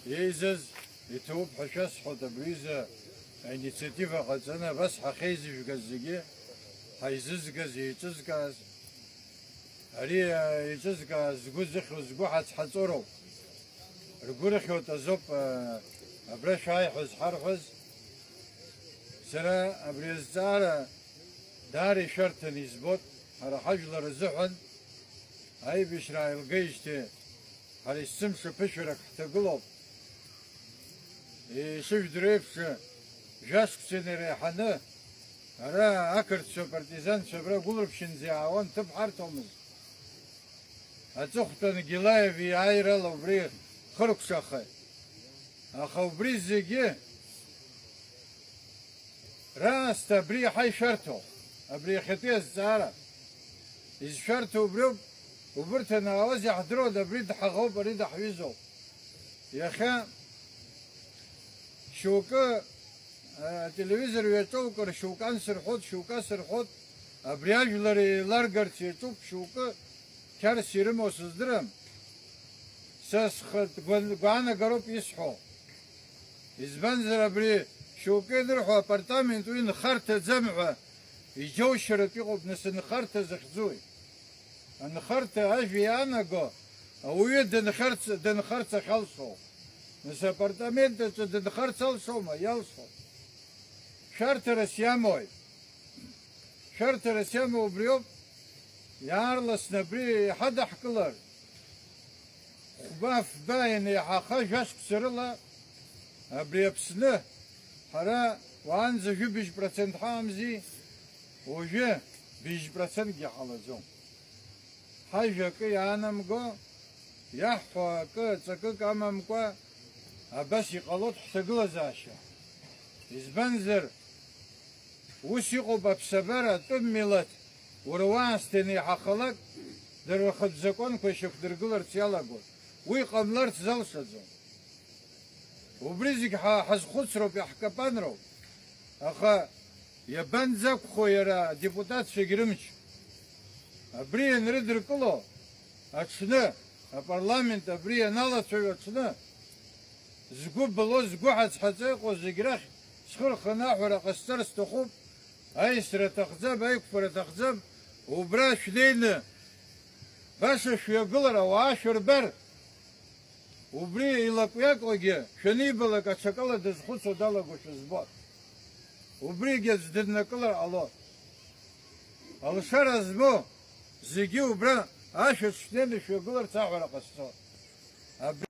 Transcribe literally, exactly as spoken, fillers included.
Еизаз иҭоуп ҳәа шәасҳәоит, абри изы аинициатива ҟаҵаны абас ҳахьеизыжәгаз зегьы, ҳаизызгаз, еиҿызкааз, ари, а, еиҿызкааз згәы зыхьуа, згәы ҳацҳаҵоу роуп. Ргәы рыхьуеит азоуп, а, абра шәааи ҳәа зҳарҳәаз. Сара абри азҵаара даара ишәарҭаны избоит, ҳара ҳажәлар азыҳәан аибашьра ааилгеижьҭеи ҳара есымша ԥышәарак ҳҭагылоуп. Ишыжәдыруа еиԥш, жәашықәса инареиҳаны ара ақырҭцәа, апартизанцәа абра гәылрыԥшьынӡа иаауан, ҭыԥ ҳарҭомызт. Аҵыхәтәан Гилаев иааирала убри хыркәшахеит. Аха убри зегьы раасҭа абри иаҳа ишәарҭоуп, абри иахьатәи азҵаара. Изшәарҭоу убриоуп, убырҭ анаауаз иаҳдыруада, абри дҳаӷоуп, ари даҳҩызоуп. Иахьа шьоукы, а, ателевизор ҩаҿоукыр, шьоукы ансырҳәоит, шьоукы асырҳәоит, абри ажәлар еиларгарц иаҿуп, шьоукы қьарс ирымоу сыздырам. Са схатә гәан-, гәаанагароуп исҳәо. Избанзар, абри шьоукы ианырҳәо апартамент уи нхарҭаӡам ҳәа иџьоушьаратә иҟоуп, нас, нхарҭа захьӡуи? Анхарҭа ажәа иаанаго ауаҩы дынхарц, дынхарц ахьалшо. Нас апартамент аҿы дынхарц алшома? Иалшом. Шәарҭарас иамои? Шәарҭарас иамоу убриоуп, иаарласны абри иҳадаҳкылар, хәба-фба ианеиҳаха, жәашықәса рыла абри Аԥсны ҳара уаанӡа жәибжь процент ҳаамзи, уажәы бжь процентгьы ҳалаӡом. Ҳажәа акы иаанамго, иаҳҳәо акы ҵакык амамкәа, абас иҟалоит ҳҭагылазаашьа. Избанзар, ус иҟоуп аԥсабара, атәым милаҭ, уара уаасҭа ианеиҳахалак, дара рхатә закәанқәа ишьақәдыргыларц иалагоит. Уи ҟамларц залшаӡом. Убри зегь ҳа-, ҳазхәыцроуп, иаҳкапанроуп. Аха иабанӡақәхо иара адепутатцәагь рымч? Абри ианрыдыркыло аҽны, апарламент абри ианалацәажәо аҽны, згәы было, згәы ҳаҵ-ҳаҵо иҟоу зегь рахь схы рханы аҳәара ҟасҵар сҭахуп. Аисра аҭахӡам, аиқәԥара аҭахӡам, убра шәнеины баша шәҩагылар, ауаа шәырбар. Убри илакҩакуагьы шәанибалак аҽакала дазхәыцуа далагошәа збоит. Убригьы аӡә дыднакылар ҟалоит. Алшара змоу зегьы убра ашәаҿ шәнеины шәҩагыларц аҳәара ҟасҵоит. Абри